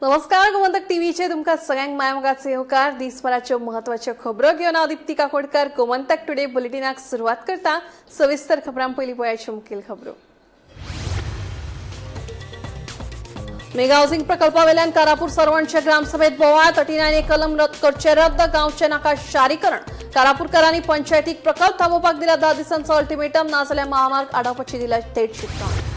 नमस्कार, गोमंतक टीव्हीचे तुमकां सगळ्यांक मायमोगाचे येवकार. दिसभराच्यो म्हत्वाच्यो खबरो घेवन हांव दीप्ती काकोडकर गोमंतक टुडे बुलेटिनाक सुरवात करता. सविस्तर खबरां पयलीं पळयाच्यो मुखेल खबरो. मेगा हाऊसिंग प्रकल्पावेल्यान कारापूर सरवणच्या ग्रामसभेत बोवाळ. 39 कलम रद्द करचे रद्द, गांवचे नाका शारीकरण. कारापूरकरांनी पंचायतीक प्रकल्प थांबोवपाक दिला 10 दिसांचो अल्टिमेटम, नाजाल्यार महामार्ग आडावपाची दिला थेट शिटकावणी.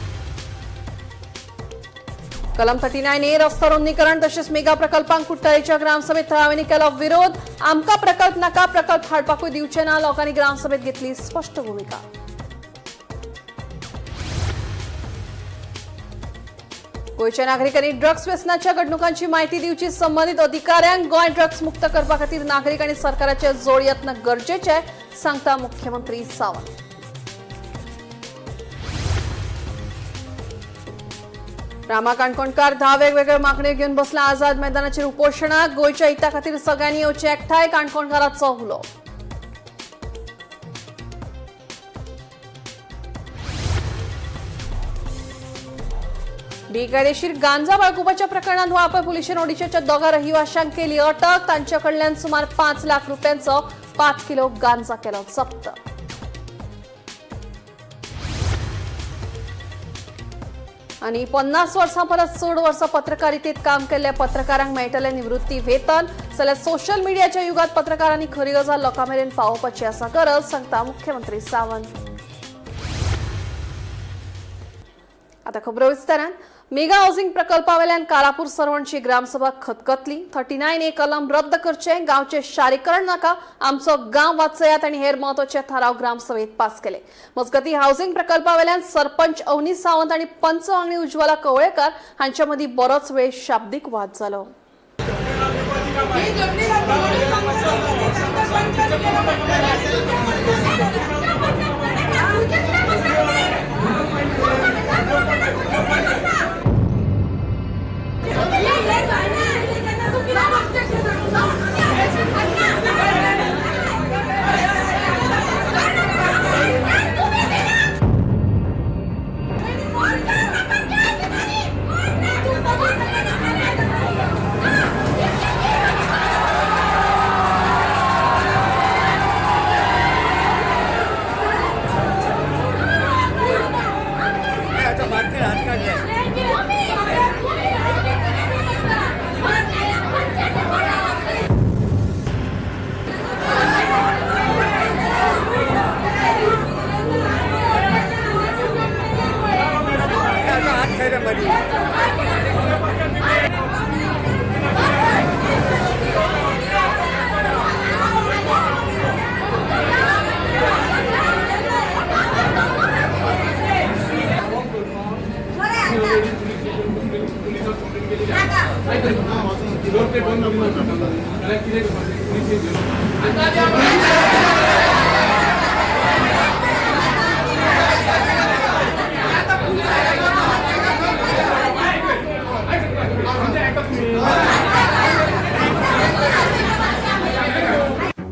कलम 39ए, रस्तो रुंदीकरण तशेंच मेगा प्रकल्पांक कुठ्ठाळेच्या ग्रामसभेत थळाव्यांनी केलो विरोध. आमकां प्रकल्प नाका, प्रकल्प हाडपाकूय दिवचे ना. लोकांनी ग्रामसभेत घेतली स्पश्ट भूमिका. गोंयच्या नागरिकांनी ड्रग्स व्यसनाच्या घडणुकांची माहिती दिवची संबंधित अधिकाऱ्यांक. गोंय ड्रग्स मुक्त करपा खातीर नागरीक आनी सरकाराचे जोड यत्न गरजेचे, सांगता मुख्यमंत्री सावंत. रामा काणकोणकार 10 वेगवेगळ्यो मागण्यो घेवन बसला आझाद मैदानाचेर उपोशणाक. गोंयच्या हिता खातीर सगळ्यांनी येवचें एकठांय, काणकोणकाराचो उलो. बेकायदेशीर गांजा बाळगुपाच्या प्रकरणात वाळपय पुलिशेन ओडिशाच्या दोगा रहिवाशांक केली अटक. तांच्या कडल्यान सुमार 5 लाख रुपयांचो 5 किलो गांजा केलो जप्त. आणि 50 वर्सां परस चड वर्सां पत्रकारितेत काम केल्ल्या पत्रकारांक मेळटलें निवृत्ती वेतन. जाल्यार सोशल मिडियाच्या युगात पत्रकारांनी खरी गजाल लोकां मेरेन पावोवपाची आसा गरज, सांगता मुख्यमंत्री सावंत. आता खबरो विस्तारान. मेगा हाऊसिंग प्रकल्पावेल्यान कारापूर सरवणची ग्रामसभा खतखतली. 39ए कलम रद्द करचे, गांवचे शारीकरण नाका, आमचो गांव वाचयात आनी हेर म्हत्वाचे थाराव ग्रामसभेत पास केले. मजगती हाऊसिंग प्रकल्पावेल्यान सरपंच अवनी सावंत आनी पंच वांगडी उज्ज्वला कवळेकर हांच्या मदीं बरोच वेळ शाब्दीक वाद जालो.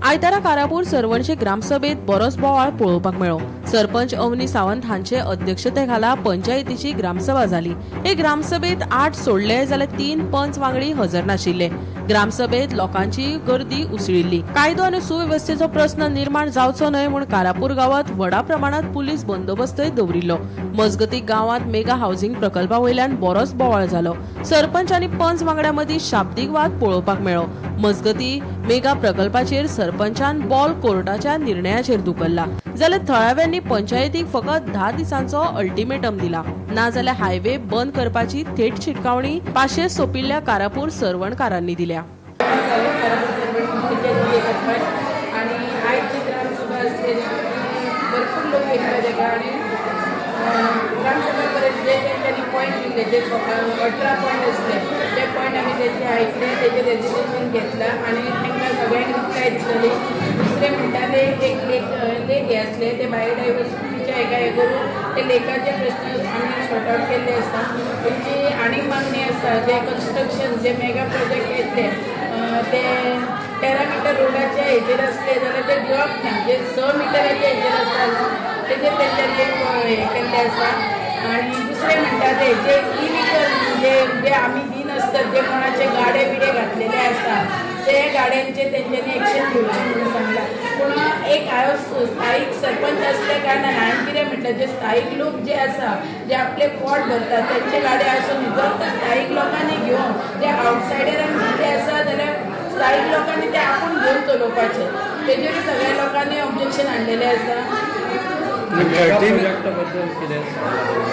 आयतारा कारापूर सरवणचे ग्रामसभेत बरोच बोवाळ पळोवपाक मेळ्ळो. सरपंच अवनी सावंत हांचे अध्यक्षतेखाला पंचायतीची ग्रामसभा जाली. हे ग्रामसभेत 8 सोडले जाल्यार 3 पंच वांगडी हजर नाशिल्ले. ग्रामसभेत लोकांची गर्दी उसळिल्ली. कायदो आनी सुवेवस्थेचो प्रस्न निर्माण जावचो न्हय म्हूण कारापूर गांवांत व्हडा प्रमाणात पुलीस बंदोबस्तय दवरिल्लो. मजगती गांवांत मेगा हाऊसिंग प्रकल्पा वयल्यान बरोच बोवाळ जालो. सरपंच आनी पंच वांगड्या मदीं शाब्दीक वाद पळोवपाक मेळ्ळो. मजगती मेगा प्रकल्पाचेर सरपंचान बॉल कोर्टाच्या निर्णयाचेर धुकल्ला. जाल्यार थळाव्यांनी पंचायतीक फकत 10 दिसांचो अल्टिमेटम दिला, नाजाल्यार हायवे बंद करपाची थेट शिटकावणी पाशे सोंपिल्ल्या कारापूर सरवणकारांनी दिल्या. आणि आयची ग्रामसभा असलेली भरपूर लोक येतले तेका आणि ग्रामसभा परत जे तेंच्यांनी पॉयंट दिले, जे 18 पॉयंट असले ते पॉयंट आमी तेंचे आयकले, तेजे रेजोल्युशन घेतला आणि तांकां सगळ्यांक रिप्लाय दितली. दुसरें म्हणटा ते एक लेक लेक हे आसले ते बायोडायवर्सिटीच्या हेका हे करून ते लेकाचे प्रश्न आमी सॉर्ट आवट केल्ले आसा. तेंची आनीक मागणी आसा, जे कन्स्ट्रक्शन जे मेगा प्रोजेक्ट येतले ते 13 मिटर रोडाच्या हेजेर आसले जाल्यार ते दिवप ना, जे 6 मिटराच्या हेजेर आसा तेजेर तेंच्यांनी एक हे केल्लें आसा. आणि दुसरें म्हणटा ते जे इलिगल जे जे आमी दिना आसतात जे कोणाचे गाडे बिडे घातलेले आसा ते गाड्यांचे तेंच्यांनी एक्शन घेवची म्हणून सांगला. पूण एक हांव स्थायीक सरपंच आसल्या कारणान हांवें कितें म्हटलें, जे स्थायीक लोक जे आसा जे आपले पोट भरतात तेंचे गाडे आसून जर तर स्थायीक लोकांनी घेवन जे आवटसायडरांक दिल्ले आसा जाल्यार स्थायीक लोकांनी ते आपूण घेवन चलोवपाचे, तेजेरूय सगळ्या लोकांनी ऑब्जेक्शन हाडलेलें आसा. 13 प्रोजेक्टा बद्दल कितें सांगलां?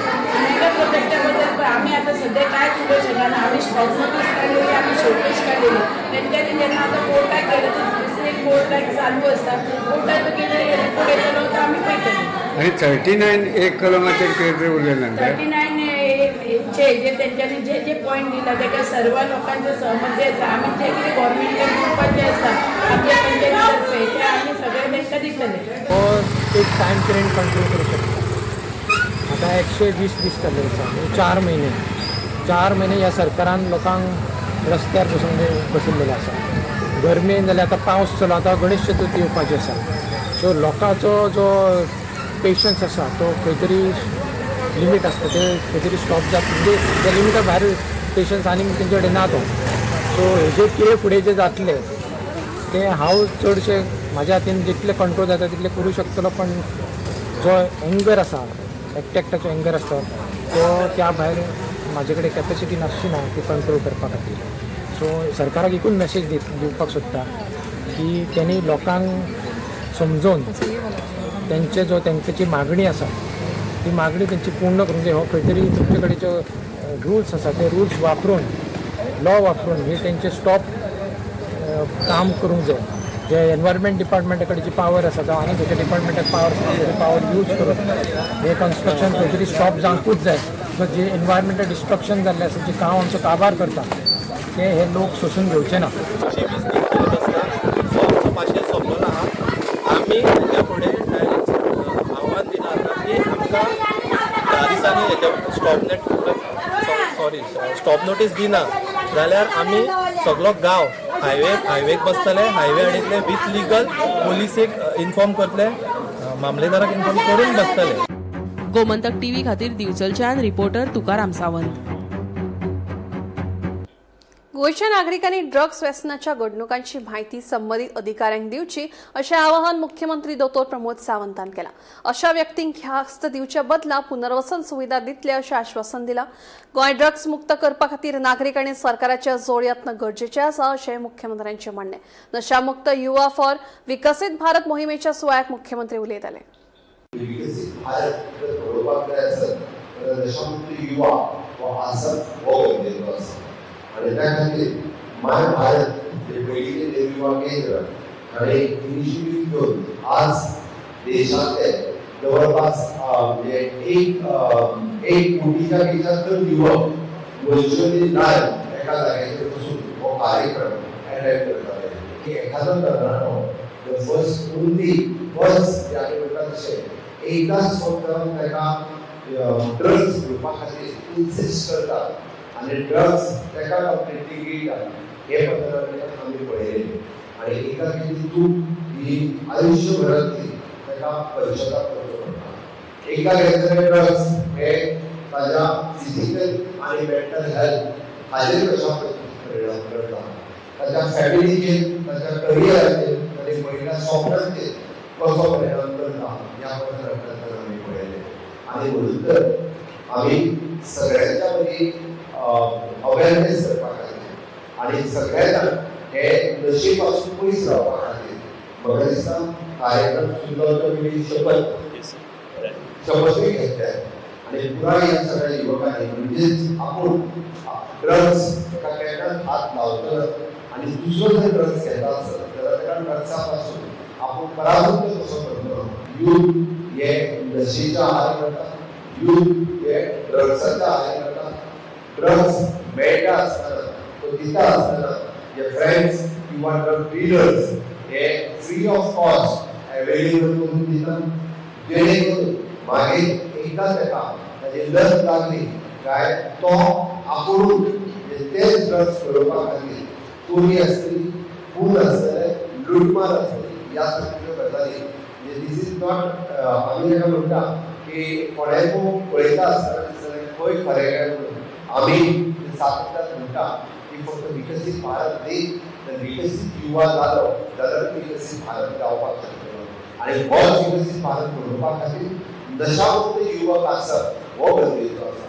मेगा प्रोजेक्टा बद्दल पळय आमी आतां सद्या कांयच उलोवंक शकना. आमी स्टॉप नोटीस काडलेली, आमी शोकेस काडलेली. तेंच्यांनी जेन्ना आतां कोर्टाक गेले, दुसरी कोर्टाक चालू आसा, कोर्टाचो कितें रिपोर्ट येतलो तो आमी पळयतले. आनी 39 एक कलमाचेर कितें तरी उरलें ना? 39 चे जे तेंच्यांनी जे जे पॉयंट दिला तेका सर्व लोकांचे सहमत जे आसा, आमी जे कितें गव्हर्मेंटाक दिवपाचें आसा आमच्या पंचायती तर्फे ते आमी सगळे तेंकां दितले. हो एक टायम पिरियड कंट्रोल करूं शकता. आतां 120 दीस जाल्ले आसा, म्हणजे 4 म्हयने. 4 म्हयने ह्या सरकारान लोकांक रस्त्यार बसून बसयल्लेले आसा. गरमेन जाल्यार आतां पावस चलो, आतां गणेश चतुर्थी येवपाची आसा. सो लोकांचो जो पेशन्स आसा तो खंय तरी लिमीट आसता, ते खंय तरी स्टॉप जाता. म्हणजे त्या लिमिटा भायर पेशन्स आनीक तेंचे कडेन ना तो. सो हेजेर कितें फुडें जें जातलें तें हांव चडशें म्हाज्या हातीन जितलें कंट्रोल जाता तितलें करूं शकतलो, पण जो एंगर आसा, एकट्या एकट्याचो एंगर आसता, तो त्या भायर म्हाजे कडेन कॅपेसिटी नासची ना ती कंट्रोल करपा खातीर. सो सरकाराक एकूच मॅसेज दिवपाक सोदता की तेणी लोकांक समजोवन तेंचे जो तेंची मागणी आसा ती मागणी तेंची पूर्ण करूंक जाय. हो खंय तरी तुमचे कडेन जो रुल्स आसा ते रुल्स वापरून, लॉ वापरून हे तेंचे स्टॉप काम करूंक जाय. जे एनवायरमेंट डिपार्टमेंटा कडेन जी पावर आसा जावं आनी खंयच्या डिपार्टमेंटाक पावर आसा तेजी पावर यूज करून हे कन्स्ट्रक्शन खंय तरी स्टॉप जावंकूच जाय. Because जे एनवायरमेंटल डिस्ट्रक्शन जाल्लें आसा, जे गांव आमचो काबार करता, ते हे लोक सोंसून घेवचे ना. 120 दीस चलत आसता. सो आमचो पाशेंस सोंपलेलो आहा. आमी हेच्या फुडें डायरेक्ट आव्हान दिलां आतां की आमकां 10 दिसांनी हेच्या stop net sorry stop notice दिना जाल्यार आमी सगलो गांव हायवेक बसतले, हायवे हाडितले विथ लिगल, पोलिसेक इन्फॉर्म करतले, मामलेदाराक इन्फॉर्म करून बसतले. गोमंतक टीव्ही खातीर दिवचलच्यान रिपोर्टर तुकाराम सावंत. गोंयच्या नागरिकांनी ड्रग्स व्यसनाच्या घडणुकांची माहिती संबंदीत अधिकाऱ्यांक दिवची अशें आवाहन मुख्यमंत्री दोतोर प्रमोद सावंतान केलां. अशा व्यक्तींक ख्यास्त दिवच्या बदला पुनर्वसन सुविधा दितले अशें आश्वासन दिलां. गोंय ड्रग्स मुक्त करपा खातीर नागरिकांनी सरकाराच्या जोड यत्न गरजेचे आसा अशें मुख्यमंत्र्यांचें म्हणणें. नशामुक्त युवा फॉर विकसीत भारत मोहिमेच्या सुवाळ्याक मुख्यमंत्री उलयताले. विकसीत भारत जर घडोवपाक जाय आसत जाल्यार नशामुक्त युवा हो आसप हो गरजेचो आसा. आनी त्या खातीर माय भारत हे पयलींचें नेहरू युवा केंद्र हाणें इनिशिएटीव घेवन आज देशांतले जवळपास म्हणजे 1 कोटीच्या पेक्षा चड युवक वर्च्युअली लायव्ह एका जाग्याचेर बसून हो कार्यक्रम अटेंड करताले की एखादो तरणाटो the first only first जे आमी म्हणटा तशें एकदांच फक्त ताका ड्रग्स घेवपा खातीर इन्सिस्ट करतात आनी ड्रग्स ताका कंप्लिटली गिळटा, हे पत्रांतल्यान आमी पळयलें. आनी एकदां केल्ली चूक ही आयुश्यभरांतली ताका पश्चाताप करचो पडटा. एकदां घेतलेले ड्रग्स हे ताज्या फिजिकल आनी मेंटल हेल्थ हाजेर कशा पद्दतीन परिणाम करता, ताच्या फॅमिलीचेर, ताच्या करियराचेर, ताच्या पडिल्ल्या स्वप्नांचेर कसो परिणाम करता, ह्या पत्रांतल्यान आमी पळयलें. आनी म्हणून तर आमी सगळ्यांच्या मदीं अवेरनेस करपा खातीर आनी सगळे जाण हे नशे पासून पयस रावपा खातीर म्हाका दिसता कार्यक्रम सुद्दां तुमी शपथूय घेतल्या. आनी पुराय ह्या सगळ्या युवकांनी म्हणजेच आपूण ड्रग्स ताका केन्नाच हात लावचो ना आनी दुसरो जर ड्रग्स घेता आसत जाल्यार ताका ड्रग्सा पासून आपूण परावृत्त कसो करतलो. युथ हे नशेच्या आहारी वता, युथ हे ड्रग्साच्या आहारी वता. ड्रग्स मेळटा आसतना, तो दिता आसतना जे फ्रेंड्स किंवा ड्रग डिलर्स हे फ्री ऑफ कॉस्ट अवेलेबल करून दिता, जेणे करून मागीर एकदां ताका ताजी लत लागली काय तो आपुणूच म्हणजे तेच ड्रग्स मेळोवपा खातीर चोरी आसतली, खून आसतले, लुटमार आसतली, ह्या सारक्यो गजाली. म्हणजे this is not, आमी ताका म्हणटा की कोणाकूय पळयता आसतना दिसता खंय खरें काय म्हणून. आमी सातत्यान म्हणटा की फक्त विकसीत भारत न्ही तर विकसीत युवा जालो जाल्यार विकसीत भारत जावपाक शकतलो आनी होच विकसीत भारत घडोवपा खातीर नशामुक्त युवक आसप हो गरजेचो आसा.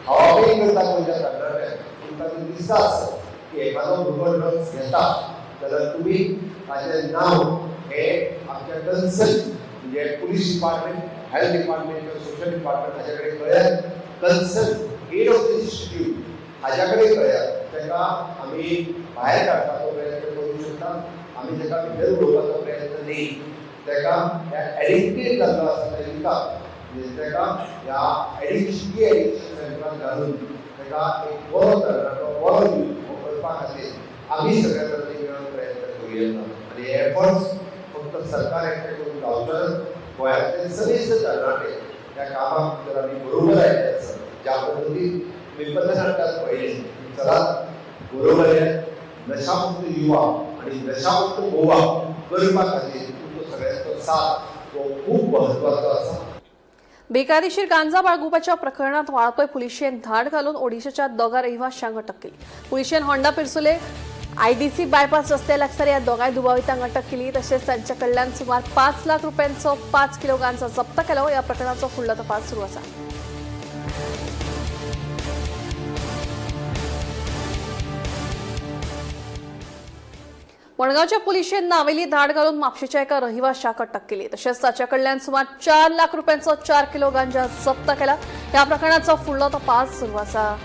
हांव करता गोंयच्या तरणाट्यांक तुमकां जर दिसता आसत की एखादो भुरगो ड्रग्स घेता जाल्यार तुमी ताचें नांव हें आमच्या कन्सर्न म्हणजे पुलीस डिपार्टमेंट, हेल्थ डिपार्टमेंट किंवा सोशल डिपार्टमेंट हाज्या कडेन कळयात, concern head of the institute हाज्या कडेन कळयात. ताका आमी भायर काडपाचो प्रयत्न करूंक शकता, आमी ताका भितर उडोवपाचो प्रयत्न न्ही. ताका ह्या एडिक्टेड जाल्लो आसा ताका म्हणजे ताका ह्या एडिक्शन एडिक्शन सेंटरान घालून ताका एक बरो तरणाटो, बरो यूथ हो करपा खातीर आमी सगळ्या जाणांनी मेळून प्रयत्न करूं येता. आनी हे एफर्ट्स फक्त सरकार एकटें करून जावचो ना, गोंयांतले सगळे तरणाटे ह्या कामाक जर आमी बरोबर आयले आसत, ज्या पद्दतीन तुमी पथनाट्यात पळयलें, चलात बरोबर येयात, नशामुक्त युवा आनी नशामुक्त गोवा करपा खातीर तुमचो सगळ्यांचो साथ हो खूब म्हत्वाचो आसा. बेकायदेशीर गांजा बाळगुपाच्या प्रकरणात वाळपय पुलिशेन धाड घालून ओडिशाच्या दोगा रहिवाशांक अटक केली. पुलिशेन होंडा पिरसुले आयडीसी बायपास रस्त्या लागसार ह्या दोगांय दुबावितांक अटक केली. तशेंच तांच्या कडल्यान सुमार 5 लाख रुपयांचो 5 किलो गांजा जप्त केलो. ह्या प्रकरणाचो फुडलो तपास सुरू आसा. मडगांवच्या पुलिशेन नावेली धाड घालून म्हापशेच्या एका रहिवाशाक अटक केली. तशेंच ताच्या कडल्यान सुमार 4 लाख रुपयांचो 4 किलो गांजा जप्त केला. ह्या प्रकरणाचो फुडलो तपास सुरू आसा.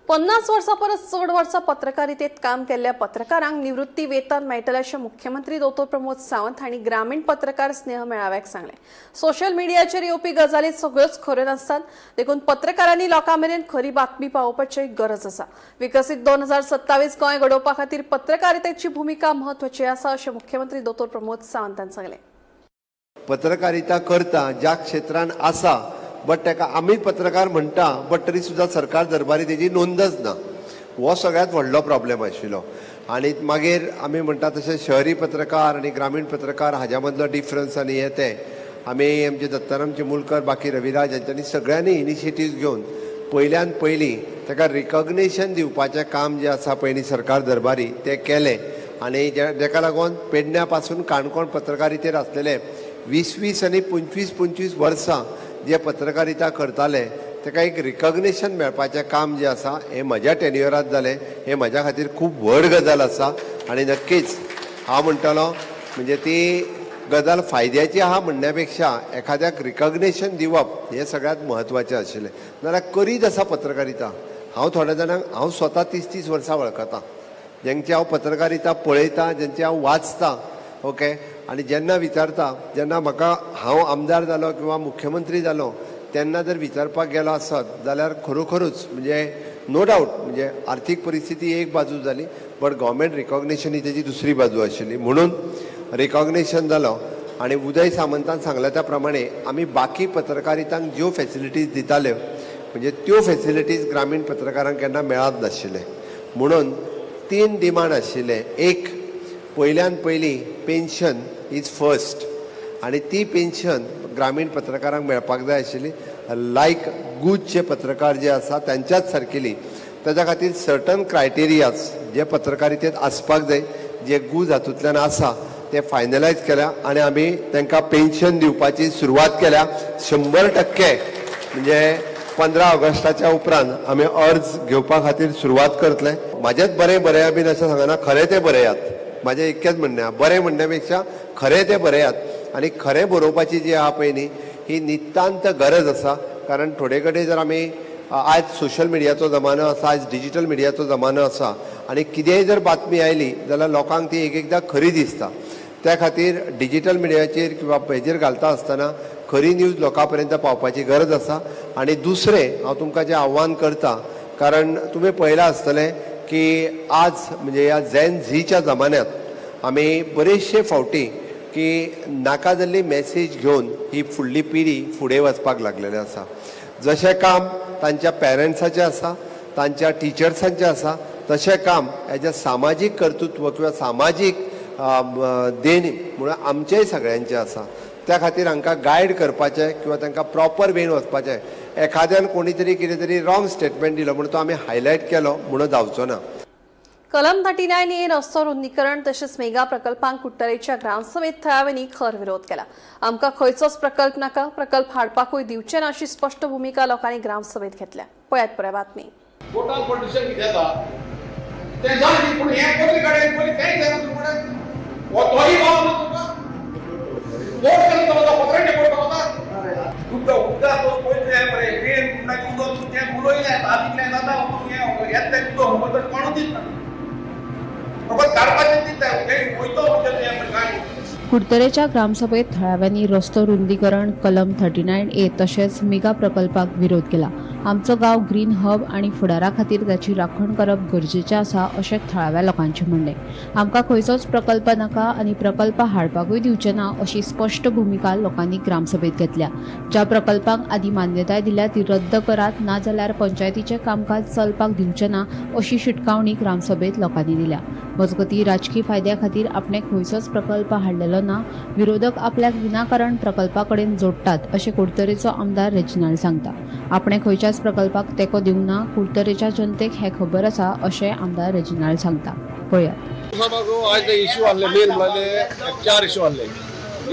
50 वर्सां परस चड वर्सां पत्रकारितेत काम केल्ल्या पत्रकारांक निवृत्ती वेतन मेळटलें अशें मुख्यमंत्री दोतोर प्रमोद सावंत हांणी ग्रामीण पत्रकार स्नेह मेळाव्याक सांगलें. सोशल मिडियाचेर येवपी गजाली सगळ्योच खऱ्यो नासतात, देखून पत्रकारांनी लोकां मेरेन खरी बातमी पावोवपाची गरज आसा. विकसीत 2027 गोंय घडोवपा खातीर पत्रकारितेची भुमिका म्हत्वाची आसा अशें मुख्यमंत्री दोतोर प्रमोद सावंत हांणी सांगलें. पत्रकारिता करता ज्या क्षेत्रान आसा बट ताका आमी पत्रकार म्हणटा बट तरी सुद्दां सरकार दरबारी तेजी नोंदच ना, हो सगळ्यांत व्हडलो प्रॉब्लेम आशिल्लो. आनी मागीर आमी म्हणटा तशें शहरी पत्रकार आनी ग्रामीण पत्रकार हाज्या मदलो डिफरन्स आनी हे ते आमी आमचे दत्ताराम चिमुलकर, बाकी रविराज हांच्यांनी सगळ्यांनी इनिशिएटीव घेवन पयल्यान पयलीं ताका रिकॉग्निशन दिवपाचें काम जें आसा पयलीं सरकार दरबारी तें केलें. आनी जेका लागून पेडण्या पासून काणकोण पत्रकारितेर आसलेले 20-20 आनी 25-25 वर्सां जे पत्रकारिता करताले ताका एक रिकॉग्निशन मेळपाचें काम जें आसा हें म्हज्या टेन्युअरांत जालें. हें म्हज्या खातीर खूब व्हड गजाल आसा आनी नक्कीच हांव म्हणटलो म्हणजे ती गजाल फायद्याची आहा म्हणण्या पेक्षा एखाद्याक रिकॉग्निशन दिवप हें सगळ्यांत म्हत्वाचें आशिल्लें. नाजाल्यार करीत आसा पत्रकारिता, हांव थोड्या जाणांक हांव स्वता 30-30 वर्सां वळखता, जेंची हांव पत्रकारिता पळयतां, जेंची हांव वाचतां, ओके. आनी जेन्ना विचारता, जेन्ना म्हाका हांव आमदार जालो किंवा मुख्यमंत्री जालो तेन्ना जर विचारपाक गेलो आसत जाल्यार खरोखरूच म्हणजे नो डावट म्हणजे आर्थीक परिस्थिती एक बाजू जाली बट गव्हर्मेंट रिकॉग्निशन ही तेजी दुसरी बाजू आशिल्ली. म्हणून रिकॉग्निशन जालो आनी उदय सामंतान सांगल्या त्या प्रमाणे आमी बाकी पत्रकारितांक ज्यो फेसिलिटीज दिताल्यो म्हणजे त्यो फेसिलिटीज ग्रामीण पत्रकारांक केन्ना मेळत नाशिल्ले. म्हणून 3 डिमांड आशिल्ले. एक, पयल्यान पयलीं पेन्शन is first आनी ती पेन्शन ग्रामीण पत्रकारांक मेळपाक जाय आशिल्ली. लायक गुजचे पत्रकार जे आसा त्यांच्याच सारकेली, ताच्या खातीर सर्टन क्रायटेरियाज जे पत्रकारितेंत आसपाक जाय, जे गुज हातूंतल्यान आसा ते फायनलायज केल्या आनी आमी तांकां पेन्शन दिवपाची सुरवात केल्या. 100% म्हणजे 15 ऑगस्टाच्या उपरांत आमी अर्ज घेवपा खातीर सुरवात करतले. म्हाजेंच बरें बरया बीन अशें सांगना, खरें तें बरयात. म्हाजें इतकेंच म्हणणें आहा, बरें म्हणण्या पेक्षा खरें तें बरयात. आनी खरें बरोवपाची जी आहा पळय न्ही ही नितांत गरज आसा. कारण थोडे कडेन जर आमी आयज सोशल मिडियाचो जमानो आसा, आयज डिजीटल मिडियाचो जमानो आसा आनी कितेंय जर बातमी आयली जाल्यार लोकांक ती एक एकदां खरी दिसता. त्या खातीर डिजीटल मिडियाचेर किंवा हेजेर घालता आसतना खरी न्यूज लोकां पर्यंत पावपाची गरज आसा. आनी दुसरें हांव तुमकां जें आव्हान करता, कारण तुमी पळयलां आसतलें की आज म्हणजे ह्या झॅन झीच्या जमान्यांत आमी बरेचशे फावटी की नाका जाल्ली मॅसेज घेवन ही फुडली पिढी फुडें वचपाक लागलेली आसा. जशें काम तांच्या पेरंट्साचें आसा, तांच्या टिचर्सांचें आसा, तशें काम हेजें सामाजीक कर्तृत्व किंवा सामाजीक देणी म्हणून आमचेय सगळ्यांचें आसा. त्या खातीर हांकां गायड करपाचें किंवा तांकां प्रॉपर वेन वचपाचें. एखाद्यान कोणी तरी कितें तरी रॉंग स्टेटमेंट दिलो म्हणून तो आमी हायलायट केलो म्हणून जावचो ना. कलम 39 ए, रस्तो रुंदीकरण तशेंच मेगा प्रकल्पांक कुडटरेच्या ग्रामसभेत थळाव्यांनी खर विरोध केला. आमकां खंयचोच प्रकल्प नाका, प्रकल्प हाडपाकूय दिवचे ना अशी स्पश्ट भुमिका लोकांनी ग्रामसभेत घेतल्या. पळयात पुराय बातमी. कोर्टान पॉलिटिशन कितें येता तें जालें, पूण हें पयलीं काडे पयलीं तेंय जायना तुमकडे. हो तोय भाव ना तुमकां कोर्ट केलो तो पत्रांचे कोर्ट वता तुमकां उदकाचो पयलीं हें मरे मेन म्हणटा उदक तुमचें उलयलें तातूंतलें जाता हें येतलें उदक म्हणटा कोणूच दितना फकत काडपाचें दिता वयतो म्हणजे हें काय. कुडतरेच्या ग्रामसभेत थळाव्यांनी रस्तो रुंदीकरण, कलम 39A तशेंच मेगा प्रकल्पाक विरोध केला. आमचो गांव ग्रीन हब आनी फुडारा खातीर ताची राखण करप गरजेचें आसा अशें थळाव्या लोकांचें म्हणणें. आमकां खंयचोच प्रकल्प नाका आनी प्रकल्प हाडपाकूय दिवचे ना अशी स्पश्ट भुमिका लोकांनी ग्रामसभेत घेतल्या. ज्या प्रकल्पांक आदीं मान्यताय दिल्या ती रद्द करात, नाजाल्यार पंचायतीचें कामकाज चलपाक दिवचे ना अशी शिटकावणी ग्रामसभेत लोकांनी दिल्या. मजगतीं, राजकी फायद्या खातीर आपणें खंयचोच प्रकल्प हाडलेलो ना, विरोधक आपल्याक विनाकारण प्रकल्पा कडेन जोडटात अशें कुडतरेचो आमदार रेजिनाल्ड सांगता. आपणें खंयच्याच प्रकल्पाक तेंको दिवंक ना, कुडतरेच्या जनतेक हें खबर आसा अशें आमदार रेजिनाल्ड सांगता. पळयात. सभागो आज ते इश्यू आहले, मेन म्हणले चार इश्यू आहले.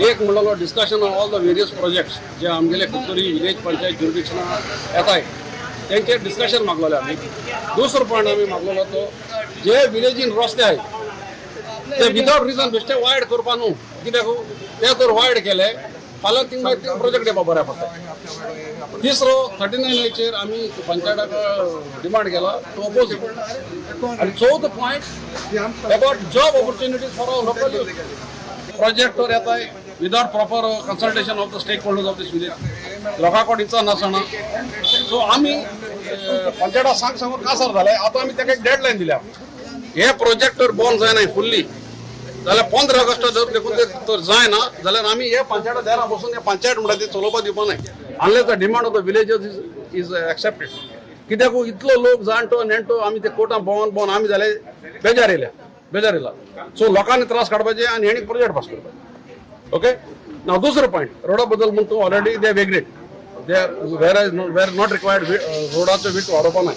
एक म्हणलो discussion on all the various projects जे आमगेले कुडतरी विलेज पंचायत जुरिडिक्शना येताय तेंचेर डिस्कशन मागलेले आमी. दुसरो पॉयंट आमी मागलेलो तो जे विलेजीन रस्ते आहाय ते विदाउट रिजन बेश्टे वायड करपा न्हू, कित्याक ते जर वायड केले फाल्यां थिंग मागीर ते प्रोजेक्ट येवपा बऱ्या पडटा. तिसरो 39 एचेर आमी पंचायताक डिमांड केला टू अपोज. आणि चौथो point about job opportunities for our local youth. Project वर येताय without proper consultation of the stakeholders of this village, लोकां कडेन नासतना. सो आमी पंचायता सांग सांगून कासार जालें. आतां आमी ताका एक डेडलायन दिल्या. हे प्रोजेक्ट जर बंद जायना फुल्ली जाल्यार 15 ऑगस्ट जर देखून ते तर जायना जाल्यार आमी हे पंचायत दारा बसून हे पंचायत म्हणटा ती चलोवपा दिवपा नाय unless the demand of the villagers is accepted. कित्याक इतलो लोक जाणटो नेणटो आमी ते कोर्टान भोंवन भोंवन आमी जाले बेजार येयल्या, बेजार येयला. सो लोकांनी त्रास काडपाचे आनी हेणी प्रोजेक्ट पास करपाचे. ओके ना. दुसरो पॉयंट रोडा बद्दल म्हण तूं already they agreed they where where not required रोडाचो वीट वाडोवपा नाय.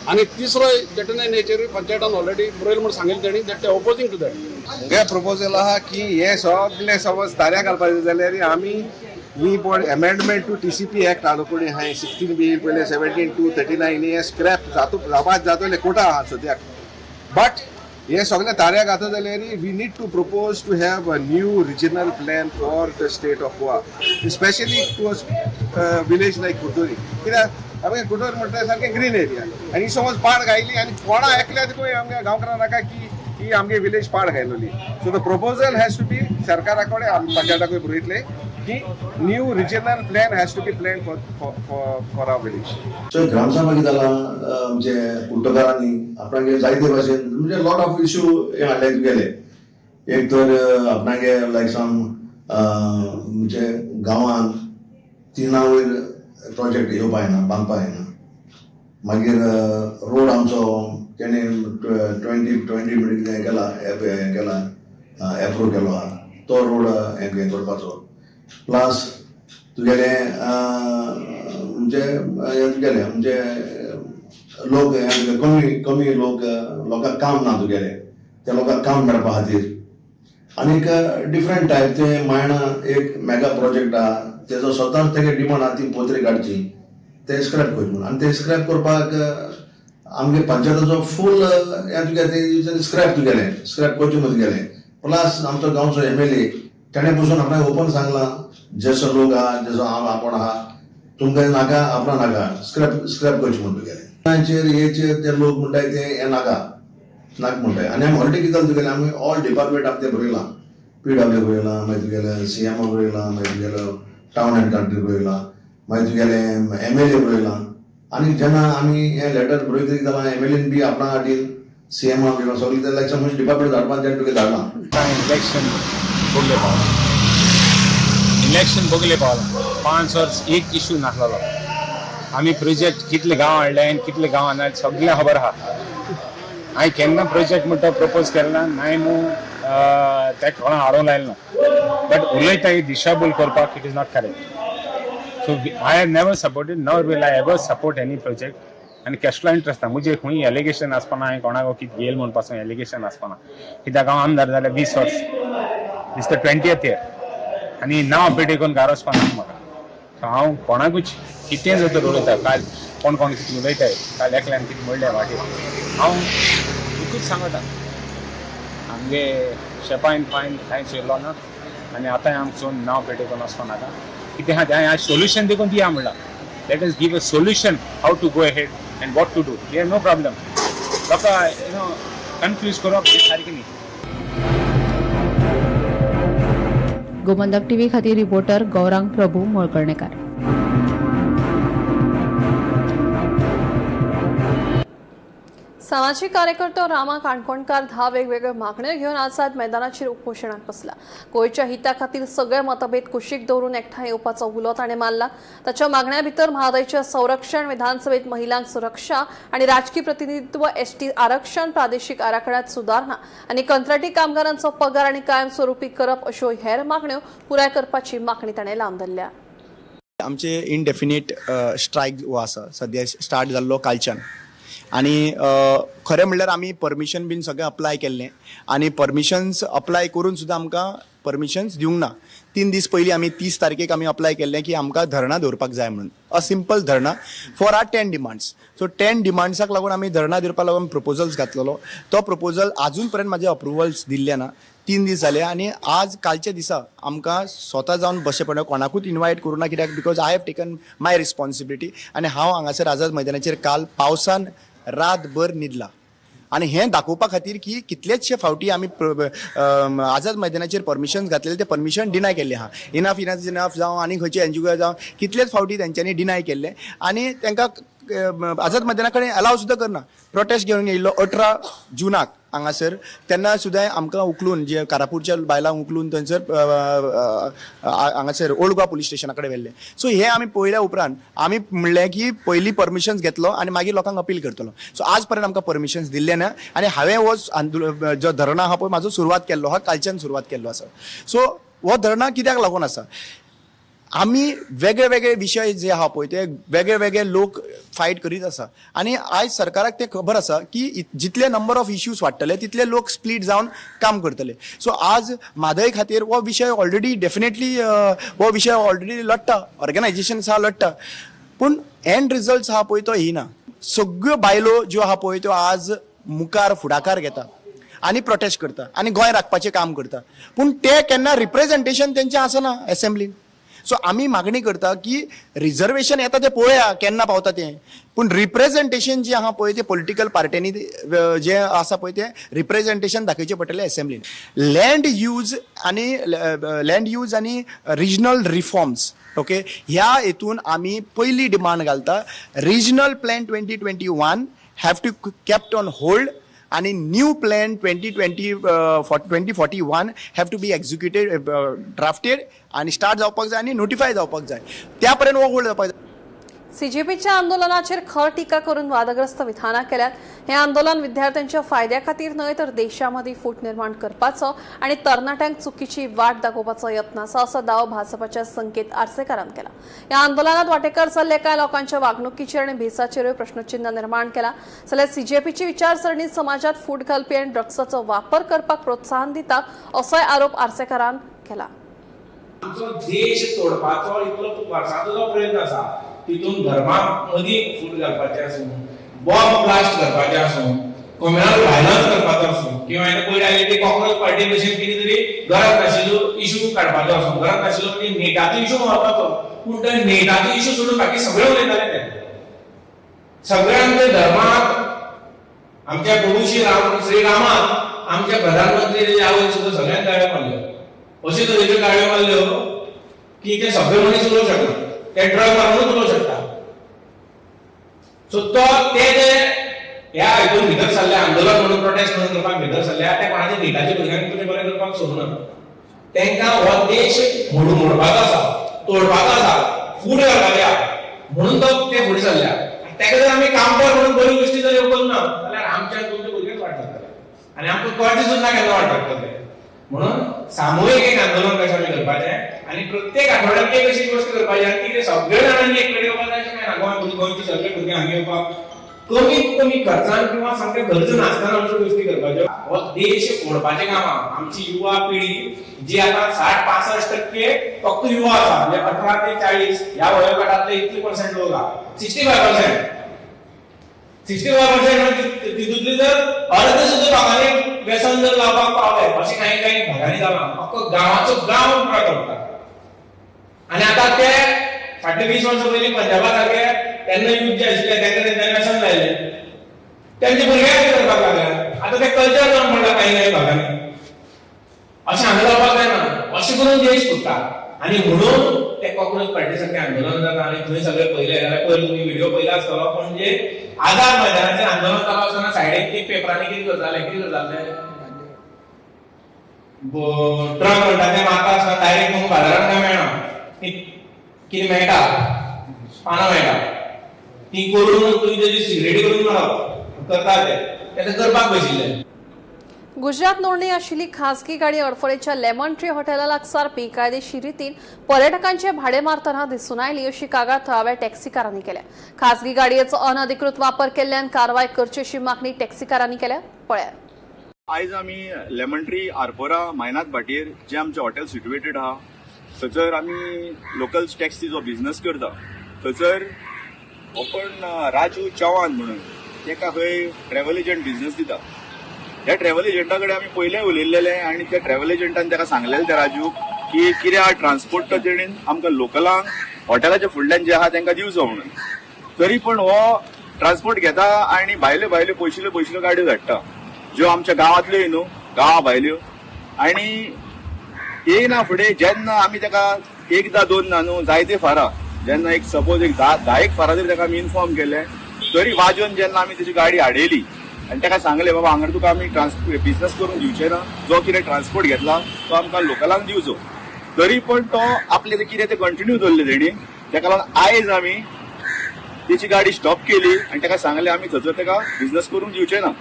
आनी तिसरो 39 हेचेर पंचायतान ऑलरेडी बरयलें म्हूण सांगिल्लें तेणी that ते ओपोजींग टू that. मुगे प्रपोजल आहा की हे सगळे समज ताऱ्या घालपाचे जाल्यार आमी ही पण amendment to TCP Act हाडू कोणी आहाय 16B पयले 17(2) 39 हे स्क्रॅप जातो जावपाक जातले कोटा आहा सद्याक. बट हे सगळे ताऱ्या घाता जाल्यार we need to propose to have a new regional plan for the state of Goa, specially towards village like Curtorim. कित्याक आमगे कुडतरी म्हणटा सारकें ग्रीन एरिया आनी समज पाड घायली आनी कोणा एकल्या तुका आमगे गांवकारां नाका की ही आमगे विलेज पाड घायलोली. So the proposal has to be सरकारा कडेन आमी पंचायताकूय बरयतले की new regional plan has to be plan for our village. So gram sabha कितें जालां, आमचे कुडटकारांनी आपणागे जायते भाशेन म्हणजे लॉट ऑफ इश्यू हे हाडले तुगेले. एक तर आपणागे लायक सम म्हणजे गांवान तिना वयर प्रोजेक्ट येवपा येना, बांदपा येना. मागीर रोड आमचो तेणे 20 20 मिटर कितें केला, हें केला, एप्रूव केलो आहा तो रोड हें हें करपाचो. प्लस तुगेले म्हणजे हें तुगेलें म्हणजे लोक हें कमी कमी लोक, लोकांक काम ना तुगेले, त्या लोकांक काम मेळपा खातीर. आनीक डिफरंट टायप ते मायणा एक मेगा प्रोजेक्ट आहा, तेजो स्वताच तेगे डिमांड आहा ती पत्री काडची, ते स्क्रॅप करची म्हणून. आनी ते स्क्रॅप करपाक आमगे पंचायताचो फूल हें तुगे ते स्क्रॅप तुगेलें स्क्रॅप करचें म्हण तुगेलें. प्लस आमचो गांवचो एमएलए तेणें पसून आपणाक ओपन सांगलां, जसो लोक आहा जसो हांव आपूण आहा तुमकां नाका आपणा नाका स्क्रॅप स्क्रॅप करचें म्हण तुगेलें हेचेर हेचेर ते लोक म्हणटाय ते हें नाका नाका म्हणटाय. आनी आमी ऑलरेडी कितें जालें तुगेलें, आमी ऑल डिपार्टमेंट आमी तें बरयलां, पीडब्ल्यू बरयलां, मागीर तुगेलें सीएमओ बरयलां, मागीर तुगेलो टावन एंड कंट्री बरयलां, मागीर तुगेलें एमएलए बरयलां. आनी जेन्ना आमी हें लेटर बरयतरी कितें जालां, एमएलएन बी आपणा खातीर सीएमान बी सगळें ते लायक समज डिपार्टमेंट धाडपाक तेणें तुगे धाडलां. इलेक्शन बगले पावला, इलेक्शन बगले पावला, 5 वर्स एक इशू नासलेलो. आमी प्रोजेक्ट कितले गांव हाडले आनी कितले गांवान हाडले सगळें खबर आहा. हांवें केन्ना प्रोजेक्ट म्हणटा प्रपोज केला नाय मू. ते कोणा हाडूंक लायलें ना, बट उलयता ही दिशाभूल करपाक it is not correct. So I have never supported, nor will I ever support any project. आनी कसलो इंट्रस्ट ना म्हजे, खंय एलिगेशन आसपाना, हांवें कोणाक कितें घेयल म्हूण पासून एलिगेशन आसपाना, कित्याक हांव आमदार जाल्यार 20 वर्स, this the 20th year, आनी नांव पेटे करून घरा वचपाना म्हाका. सो हांव कोणाकूच कितें जर तर उलयता, काल कोण कोण कितें उलयताय, काल एकल्यान कितें म्हणलें वाटेर, हांव एकूच सांगता, आमगे शेपायन पायन कांयच येयलो ना आनी आतांय आमचो नांव पेटे करून वचपा नाका. कितें आहा तें हांवें सोल्युशन देखून दिया म्हणलां. Let us give a solution how to go ahead and what to do. We have no problem. लोकां कन्फ्यूज करप हें सारकें न्ही. गोमंतक टीव्ही खातीर रिपोर्टर गौरांग प्रभू मळकर्णेकार. सामाजीक कार्यकर्तो रामा काणकोणकार 10 वेगवेगळ्यो मागण्यो घेवन आझाद मैदानाचेर उपोशणाक बसला. गोंयच्या हिता खातीर सगळे मतभेद कुशीक दवरून एकठांय येवपाचो उलो ताणें मारला. ताच्या मागण्या भितर म्हादयचें संरक्षण, विधानसभेत महिलांक सुरक्षा आनी राजकी प्रतिनिधित्व, एसटी आरक्षण, प्रादेशीक आराखड्यात सुदारणा आनी कंत्राटी कामगारांचो पगार आनी कायमस्वरूपी करप अश्यो हेर मागण्यो पुराय करपाची मागणी ताणें लावन धरल्या. आमचे इनडेफिनेट स्ट्रायक हो आसा सद्या स्टार्ट जाल्लो कालच्यान, आनी खरें म्हणल्यार आमी परमिशन बीन सगळें अप्लाय केल्लें आनी परमिशन्स अप्लाय करून सुद्दां आमकां परमिशन्स दिवंक ना. 3 दीस पयलीं आमी 30 तारखेक आमी अप्लाय केल्लें की आमकां धरणां दवरपाक जाय म्हणून, a simple dharna for our 10 demands. So 10 डिमांड्साक लागून आमी धरणां दवरपाक लागून प्रपोजल्स घातलेलो. तो प्रपोजल आजून पर्यंत म्हाजे अप्रुवल्स दिल्ले ना. 3 दीस जाले आनी आज कालच्या दिसा आमकां स्वता जावन बसचें पडलें, कोणाकूच इनवायट करूं ना, कित्याक because I have taken my responsibility. आनी हांव हांगासर आझाद मैदानाचेर काल पावसान रातभर न्हिदला आनी हें दाखोवपा खातीर की कितलेचशे फावटी आमी आझाद मैदानाचेर परमिशन घातलेले, ते परमिशन डिनाय केल्ले आहा. इनफ इनफ इनफ जावं आनी खंयचे एनजीओ जावं, कितलेच फावटी तेंच्यांनी डिनाय केल्ले आनी तांकां आझाद मैदाना कडेन अलाव सुद्दां करना. प्रोटेस्ट घेवन येयल्लो 18 जुनाक हांगासर, तेन्ना सुद्दां आमकां उखलून जे कारापूरच्या बायलांक उखलून थंयसर हांगासर ओल्ड गोवा पुलीस स्टेशना कडेन व्हेल्ले. सो हे आमी पळयल्या उपरांत आमी म्हणलें की पयलीं परमिशन्स घेतलो आनी मागीर लोकांक अपील करतलो. सो आज पर्यंत आमकां परमिशन्स दिल्ले ना आनी हांवें हो आंदोलन जो धरणां आहा पळय म्हाजो सुरवात केल्लो आहा, कालच्यान सुरवात केल्लो आसा. सो हो धरणां कित्याक लागून आसा, आमी वेगळे वेगळे विशय जे आहा पळय ते वेगळे वेगळे लोक फायट करीत आसा आनी आयज सरकाराक तें खबर आसा की जितले नंबर ऑफ इश्यूज वाडटले तितले लोक स्प्लीट जावन काम करतले. सो आज म्हादय खातीर हो विशय ऑलरेडी डेफिनेटली हो विशय ऑलरेडी लडटा, ऑर्गनायजेशन्स आहा लडटा, पूण एंड रिजल्ट्स आहा पळय तो येना. सगळ्यो बायलो ज्यो आहा पळय त्यो आज मुखार फुडाकार घेता आनी प्रोटेस्ट करता आनी गोंय राखपाचें काम करता, पूण ते केन्ना रिप्रेझेंटेशन तेंचें आसना एसेंब्लीन. सो आमी मागणी करता की रिजर्वेशन येता तें पळोवया केन्ना पावता तें, पूण रिप्रेझेंटेशन जें आहा पळय तें पॉलिटिकल पार्ट्यांनी जें आसा पळय तें रिप्रेझेंटेशन दाखयचें पडटलें एसेंब्लीन. लँड यूज आनी लँड यूज आनी रिजनल रिफॉर्म्स, ओके, ह्या हेतून आमी पयली डिमांड घालता regional plan 2021 have to kept on hold आनी new plan 2041 have to be executed, drafted आनी स्टार्ट जावपाक जाय आनी नोटिफाय जावपाक जाय, त्या पर्यंत हो होल्ड जावपाक जाय. सीजेपीच्या आंदोलनाचेर खर टीका करून वादग्रस्त विधानां केल्यात. हे आंदोलन विद्यार्थ्यांच्या फायद्या खातीर न्हय तर देशामदीं फूट निर्माण करपाचो आनी तरणाट्यांक चुकीची वाट दाखोवपाचो यत्न आसा असो दावो भाजपाच्या संकेत आर्सेकारान केला. ह्या आंदोलनात वांटेकार जाल्ल्या कांय लोकांच्या वागणुकीचेर आनी भेसाचेरूय प्रश्नचिन्ह निर्माण केला. जाल्यार सीजेपीची विचारसरणी समाजात फूट घालपी आनी ड्रग्साचो वापर करपाक प्रोत्साहन दिता असोय आरोप आर्सेकारान केला. आमचो देश तोडपाचो इतलो वर्सांचो जो प्रयत्न आसा तितून धर्मा मदीं फूट घालपाचें आसूं, बॉम्ब ब्लास्ट करपाचें आसूं, कम्युनल व्हायलन्स करपाचो आसूं, किंवा पयलीं आयले ती कॉक्रोच पार्टी भशेन कितें तरी गरज नाशिल्लो इशू काडपाचो आसूं, गरज नाशिल्लो म्हणजे नेटाचो इशू व्हरपाचो, पूण ते नेटाचो इशू सोडून बाकी सगळे उलयताले. ते सगळे आमच्या धर्माक, आमच्या प्रभू श्री राम श्री रामाक, आमच्या प्रधानमंत्री आवय सुद्दां सगळ्यांक गाळ्यो मारल्यो, अशे तरेच्यो गाळ्यो मारल्यो की ते सगळे मनीस उलोवंक शकना, ते ड्रग मारूनूच उलोवंक शकता. सो तो ते जे ह्या हितून भितर सरले, आंदोलन म्हणून प्रोटेस्ट म्हणून करपाक भितर सरल्या, ते कोणाच्या नेटाच्या भुरग्यांक तुमी बरें करपाक सोदना. तांकां हो देश मोडपाचो आसा, तोडपाचो आसा, फूट घालपाचे आसा, म्हणून तो ते फुडें सरल्या. ताका जर आमी काउंटर म्हणून बऱ्यो गोश्टी जर येवपाक ना जाल्यार आमच्या तुमच्या भुरग्यांक वाट लागतले आनी आमकां कळचें सुद्दां केन्ना वाट लागतले. म्हणून सामुहीक एक आंदोलन कशें आमी करपाचें आनी प्रत्येक आठवड्याक एक अशी गोश्ट करपाची आनी ती सगळे जाणांनी एक कडेन येवपाक जाय अशें कांय ना. गोंय गोंयचे सगळे भुरगे हांगा येवपाक कमीत कमी खर्चान किंवा सामकें गरज नासतना अश्यो गोश्टी करपाच्यो. हो देश फोडपाचें काम आहा. आमची युवा पिढी जी आतां 60-65% फक्त युवा आसा, म्हणजे 18 ते 40 ह्या वयोगटांतले इतले पर्संट लोक आहा, 65%, 65% तितूंतली जर अर्द सुद्दां लोकांनी व्यसन जर लावपाक पावले अशें कांय कांय भागांनी जालां, अख्खो गांवाचो गांव पुराय करता. आनी आतां ते फाटले 20 वर्सां पयलीं पंजाबा सारके तेन्ना यूथ जे आशिल्ले तांकां तेंच्यांनी व्यसन लायलें, तेंचे भुरग्यांक करपाक लागले. आतां ते कल्चर जावन पडला कांय कांय भागांनी. अशें हांगा जावपाक जायना, अशें करून देश फुट्टा. आनी म्हणून ते कॉक्रोच पार्टी सारकें आंदोलन जाता आनी थंय सगळे पयले जाल्यार पयर तुमी व्हिडिओ पयला आसतलो, पण जे आझाद मैदानाचेर आंदोलन चालू आसतना सायडीक ती पेपरांनी कितें करताले, कितें करताले, ड्रग म्हणटा ते मारता आसतना डायरेक्ट तुमकां बाजारांत काय मेळना, कितें मेळटा, पानां मेळटा, ती करून तुमी तेजी सिगरेटी करून मारप करता ते ते करपाक बशिल्ले. गुजरात नोंदणी आशिल्ली खासगी गाडी अडफळेच्या लेमन ट्री हॉटेला लागसार बेकायदेशीर रितीन पर्यटकांचे भाडे मारतना दिसून आयली अशी कागाळ थळाव्या टॅक्सीकारांनी केल्या. खासगी गाडयेचो अनधिकृत वापर केल्ल्यान कारवाय करची अशी मागणी टॅक्सीकारांनी केल्या. पळयात. आयज आमी लेमन ट्री आरपोरा मायनात भाटयेर जे आमचें हॉटेल सिट्युएटेड आहा थंयसर आमी लोकल टॅक्सी जो बिझनस करता थंयसर ओपन राजू चव्हाण म्हणून ताका खंय ट्रॅव्हल एजंट बिझनस दिता. ह्या ट्रॅव्हल एजंटा कडेन आमी पयलें उलयल्लेले आनी त्या ट्रॅव्हल एजंटान ताका सांगलेलें त्या राजूक की कितें आहा ट्रान्सपोर्ट तो तेणेन आमकां लोकलांक हॉटेलाच्या फुडल्यान जे आहा तांकां दिवचो म्हणून. तरी पण हो ट्रान्सपोर्ट घेता आनी भायल्यो भायल्यो पयशिल्यो पयशिल्यो गाडयो धाडटा ज्यो आमच्या गांवांतल्यो न्हू गांवा भायल्यो. आनी येयना फुडें जेन्ना आमी ताका एकदां दोनदा न्हू जायते फारा जेन्ना एक सपोज एक धा एक फारा जरी ताका आमी इन्फॉर्म केलें तरी वाजोवन जेन्ना आमी तेजी गाडी हाडयली आनी ताका सांगलें बाबा हांगा तुका आमी बिझनस करूंक दिवचे ना, जो कितें ट्रान्सपोर्ट घेतला तो आमकां लोकलांक दिवचो, तरी पण तो आपले कितें तें कंटिन्यू दवरलें तेणी. ताका लागून आयज आमी तेची गाडी स्टॉप केली आनी ताका सांगलें आमी थंयसर ताका बिझनस करूंक दिवचे ना.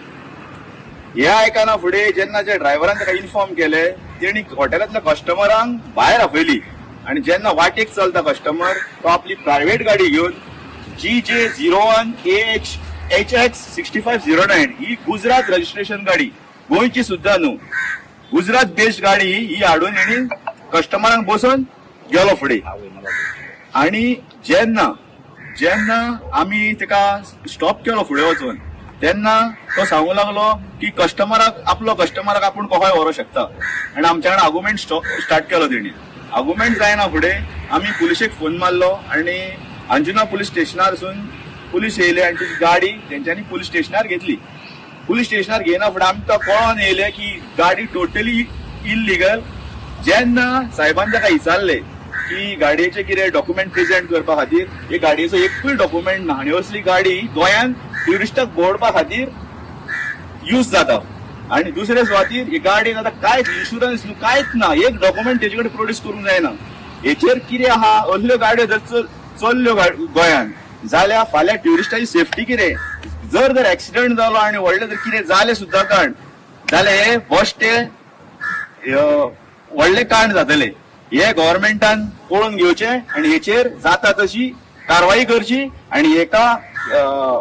हे आयकना फुडें जेन्ना ज्या ड्रायव्हरान ताका इन्फॉर्म केलें तेणी हॉटेलांतल्या कस्टमरांक भायर आपयली आनी जेन्ना वाटेक चलता कस्टमर तो आपली प्रायव्हेट गाडी घेवन GJ 01 AH HX 6509 ही गुजरात रजिस्ट्रेशन गाडी, गोंयची सुद्दां न्हू, गुजरात बेस्ड गाडी ही हाडून हेणी कस्टमरांक बसोवन गेलो फुडें. आनी जेन्ना जेन्ना आमी ताका स्टॉप केलो फुडें वचून तेन्ना तो सांगू लागलो की कस्टमराक आपलो कस्टमराक आपूण कोहाय व्हरूंक शकता आनी आमच्या कडेन आर्गुमेंट स्टार्ट केलो तेणी. आर्गुमेंट जायना फुडें आमी पुलिशेक फोन मारलो आनी अंजुना पुलीस स्टेशनारसून पुलीस येयले आनी ती गाडी तेंच्यांनी पुलीस स्टेशनार घेतली. पुलीस स्टेशनार घेयना फुडें आमकां कळोन येयलें की गाडी टोटली इल्लिगल. जेन्ना साहेबान ताका विचारलें की गाडयेचे कितें डॉक्युमेंट प्रेझेंट करपा खातीर, हे गाडयेचो एकूय डॉक्युमेंट ना आनी असली गाडी गोंयांत ट्युरिस्टाक भोंवडपा खातीर यूज जाता आनी दुसरे सुवातीर ही गाडयेन आतां कांयच इन्शुरन्स कांयच ना, एक डॉक्युमेंट तेजे कडेन प्रोड्यूस करूंक जायना. हेचेर कितें आहा, असल्यो गाडयो जर चल्ल्यो गोंयांत जाल्यार फाल्यां ट्युरिस्टाची सेफ्टी कितें, जर जर एक्सिडंट जालो आनी व्हडलें जर कितें जालें सुद्दां कांड जाल्यार हे बश्टे व्हडलें कांड जातलें. हे गव्हर्मेंटान पळोवन घेवचें आनी हेचेर जाता तशी कारवाई करची आनी हेका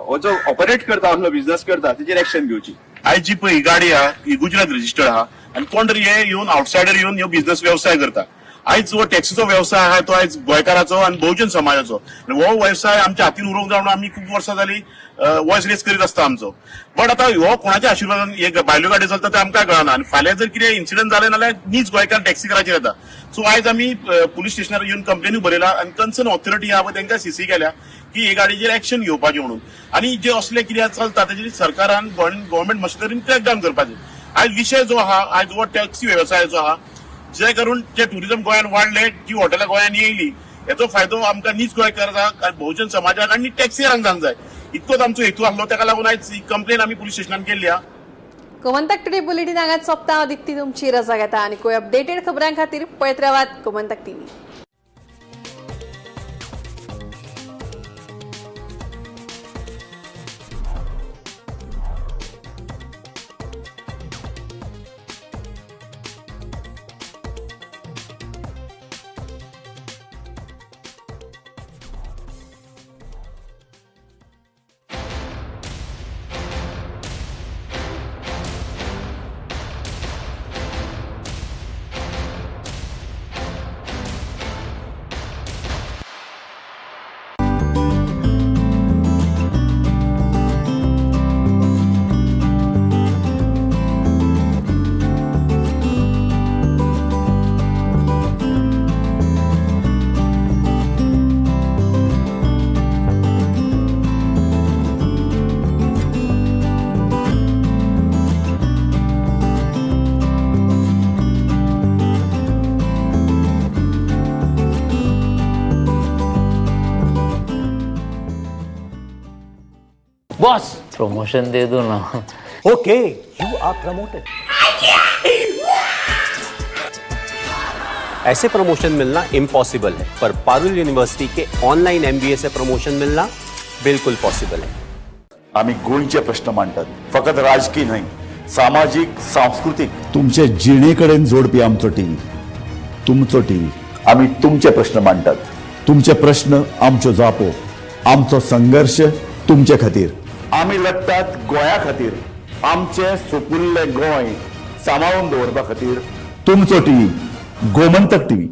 हो जो ऑपरेट करता असलो बिझनस करता तेचेर एक्शन घेवची. आयज जी पळय ही गाडी आहा ही गुजरात रजिस्टर्ड आहा आनी कोण तरी हे येवन आउटसायडर येवन ह्यो बिझनस वेवसाय करता. आयज हो टॅक्सीचो वेवसाय आहा तो आयज गोंयकाराचो आनी बहुजन समाजाचो आनी हो वेवसाय आमच्या हातीन उरोंक जाय म्हणून आमी खूब वर्सां जाली वॉयस रेज करीत आसता आमचो. बट आतां हो कोणाच्या आशिर्वादान हे भायल्यो गाडयो चलता ते आमकां कळना आनी फाल्यां जर कितें इन्सिडंट जालें जाल्यार नीज गोंयकार टॅक्सीकाराचेर येता. सो आयज आमी पुलीस स्टेशनार येवन कंप्लेनूय बरयला आनी कन्सर्न ऑथॉरिटी आहा पळय तांकां सीसी केल्या की हे गाडयेचेर एक्शन घेवपाचें म्हणून. आनी जे असले कितें चलता तेजेर सरकारान गव्हर्मेंट मशिनरीन क्रॅकडावन करपाचें. आयज विशय जो आहा आयज हो टॅक्सी वेवसायाचो आहा जे करून जे टुरिझम गोंयांत वाडले, जी हॉटेलां गोंयांत येयली हेचो फायदो आमकां नीज गोंयकारांक, बहुजन समाजाक आनी टॅक्सीकारांक जावंक जाय इतकोच आमचो हेतू आसलो. ताका लागून आयज ही कंप्लेन आमी पुलीस स्टेशनान केल्ली आहा. गोमंतक टुडे बुलेटीन हांगाच सोंपता. अदिती तुमची रजा घेता आनी कोय अपडेटेड खबरां खातीर पळयत रावात गोमंतक टीव्ही. बॉस, प्रमोशन दे दो ना। Okay, you are promoted. ऐसे प्रमोशन मिलना इम्पॉसिबल है, पर पारुल यूनिवर्सिटी के ऑनलाइन एमबीए से प्रमोशन मिलना बिल्कुल पॉसिबल है। आमी गोंयचे प्रश्न मांडटात, फकत राजकीय न्हय, सामाजीक, सांस्कृतीक। तुमचे जिणे कडेन जोडपी आमचो टीव्ही, तुमचो टीव्ही। आमी तुमचे प्रश्न मांडटात। तुमचे प्रश्न आमच्यो जापो, आमचो संघर्श तुमचे खातीर। आमी लडटात गोंया खातीर, आमचें सुपुल्लें गोंय सांबाळून दवरपा खातीर। तुमचो टीव्ही, गोमंतक टीव्ही।